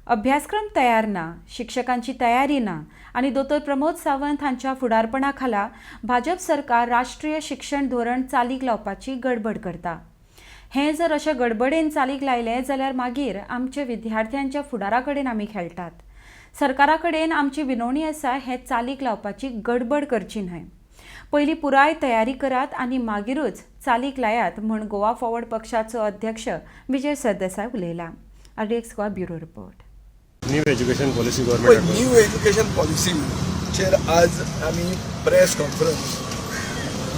अभ्यासक्रम तयार ना, शिक्षकांची तयारी ना आनी दोतोर प्रमोद सावंत हांच्या फुडारपणा खाला भाजप सरकार राष्ट्रीय शिक्षण धोरण चालीक लावपाची गडबड करता. हें जर अशें गडबडेन चालीक लायलें जाल्यार मागीर आमच्या विद्यार्थ्यांच्या फुडारा कडेन आमी खेळटात. सरकारा कडेन आमची विनवणी आसा, हें चालीक लावपाची गडबड करची न्हय. पयलीं पुराय तयारी करात आनी मागीरूच चालीक लायात म्हूण गोवा फॉरवर्ड पक्षाचो अध्यक्ष विजय सरदेसाय उलयला. RDX Goa, bureau report. New education policy पळय, गव्हर्मेंट न्यू एज्युकेशन पॉलिसीचेर आज आमी प्रेस कॉन्फरन्स,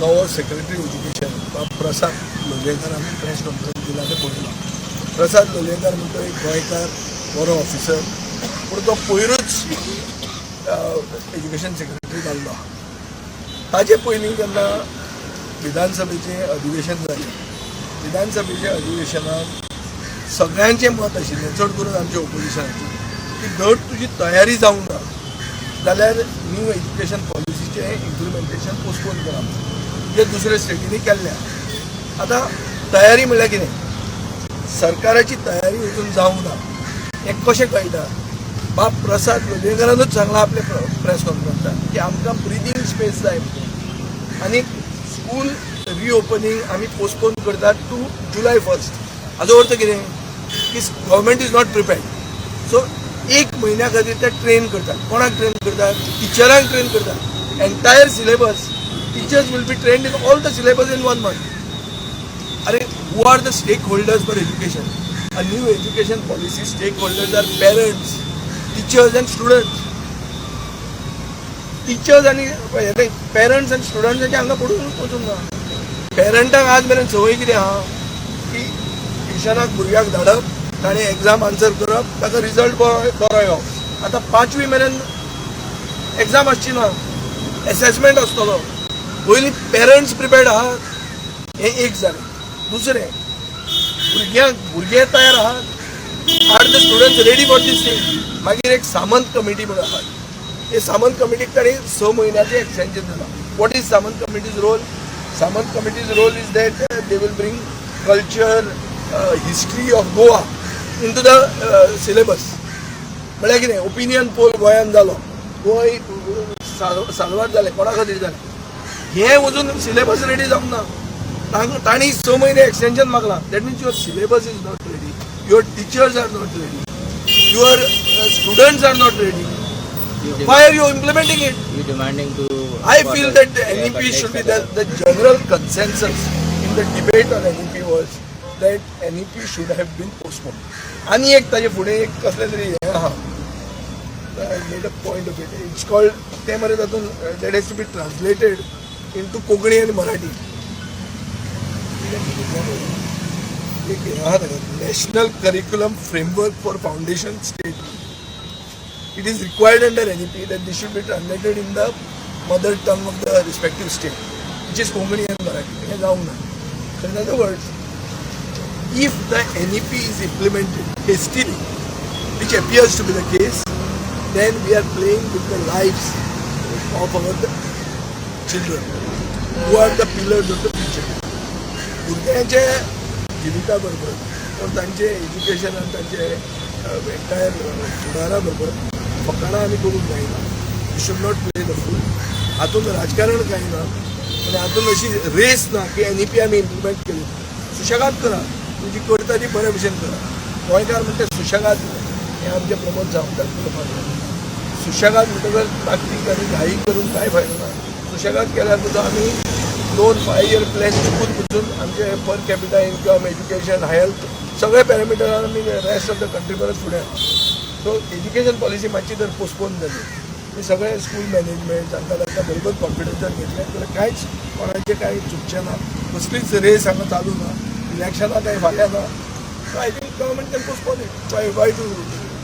नवो सेक्रेटरी एज्युकेशन बाब प्रसाद लोलयेकर, आमी प्रेस कॉन्फरन्स दिला तें पळयलां. प्रसाद लोलयेकर म्हणटा एक गोंयकार बरो ऑफिसर, पूण तो पयरूच एज्युकेशन सेक्रेटरी जाल्लो आहा. ताजे पयलीं जेन्ना विधानसभेचें अधिवेशन जालें, विधानसभेच्या अधिवेशनात सगळ्यांचें मत आशिल्लें, चड करून आमच्या ओपोजिशनाचें, की धड तुजी तयारी जावंक ना जाल्यार न्यू एज्युकेशन पॉलिसीचें इम्प्लिमेंटेशन पोस्टपोन करप, जें दुसऱ्या स्टेटींनी केल्लें आहा. आतां तयारी म्हणल्यार कितें? सरकाराची तयारी अजून जावंक ना हें कशें कळटा? बाब प्रसाद लोलयेकरानूच सांगलां आपल्या प्रेस कॉन्फरन्सात की आमकां ब्रिदींग स्पेस जाय म्हणून आनी स्कूल रिओपनींग आमी पोस्टपोन करतात टू जुलय 1. हाजो अर्थ कितें की government is not prepared. So एक म्हयन्या खातीर ते ट्रेन करतात. कोणाक ट्रेन करतात? टिचरांक ट्रेन करतात. Entire syllabus, teachers will be trained in all the syllabus in one month. अरे, who are the stakeholders for education, a new education policy? Stakeholders are parents, teachers and students. Teachers आनी parents आनी स्टुडंट्सांचे हांगा पडून वचूंक ना. पेरंटांक आज मेरेन संवय कितें आहा की ट्युशनाक भुरग्याक धाडप, ताणें एग्जाम आन्सर करप, ताका रिजल्ट बरो बरो येवप. आतां पांचवी मेरेन एग्जाम आसची ना, एसेसमेंट आसतलो. पयलीं पेरंट्स प्रिपेर्ड आहात, हें एक जालें. दुसरें, भुरग्यांक, भुरगे तयार आहात? Are the students ready for this thing? मागीर एक सामंत कमिटी म्हणून आहात. हे सामंत कमिटीक तांणी 6 म्हयन्याचें एक्सटेंशन दिलां. What is Samant Committee's role? Samant Committee's role is that they will bring culture, history of Goa into the syllabus. म्हळ्यार कितें? ओपिनियन पोल गोंयांत जालो, गोंय साल्वार जालें, कोणा खातीर जालें, हें अजून सिलेबस रेडी जावंक ना. तांणी 6 म्हयने extension मागलां. That means your syllabus is not ready, your teachers are not ready, your students are not ready. Why are you implementing it? You demanding to I for feel the that the NEP should be the general consensus in the debate on NEP was that NEP should have been postponed. आनी एक ताजे फुडें एक कसलें तरी हें आहा, I made a point of it. It's called तें मरे तातूंत that has to be translated into Konkani आनी मराठी. एक हें आहा ताका, National Curriculum Framework for Foundation Stage. It is required under NEP that this should be translated in the mother tongue of the respective state, which is Konkani and Marathi. हें जावंक ना. So in other words, if the NEP is implemented hastily, which appears to be the case, then we are playing with the lives of our children, who are the pillars of the future. भुरग्यांच्या जिविता बरोबर or तांचे education आनी तांचे entire फुडारा बरोबर फकाणां आमी करूंक जायना. You should not play the fool. हातूंत राजकारण कांय ना आनी हातूंत अशी रेस ना की एनईपी आमी इम्प्लिमेंट केली. सुशेगाद करा, तुजी करता ती बरे भशेन करा. गोंयकार म्हणटा सुशेगाद, हें आमचें प्रमोद सावंताक म्हणपाक. सुशेगाद म्हणटकच ताकतीक आनी घाई करून कांय फायदो ना. सुशेगाद केल्यार सुद्दां आमी दोन 5 इयर प्लॅन चुकून पसून आमचे per capita income, education, health, सगळे पॅरामिटरान आमी रेस्ट ऑफ the country परस फुडें आहा. सो एज्युकेशन पॉलिसी मातशी जर पोस्टपोन जाली, ती सगळे स्कूल मॅनेजमेंट तांकां तांकां बरोबर कॉन्फिडन्सान घेतलें जाल्यार कांयच कोणाचें कांय चुकचें ना. कसलीच रेस हांगा चालू ना, इलेक्शनां कांय फाल्यां ना. So I think government can postpone it. Why to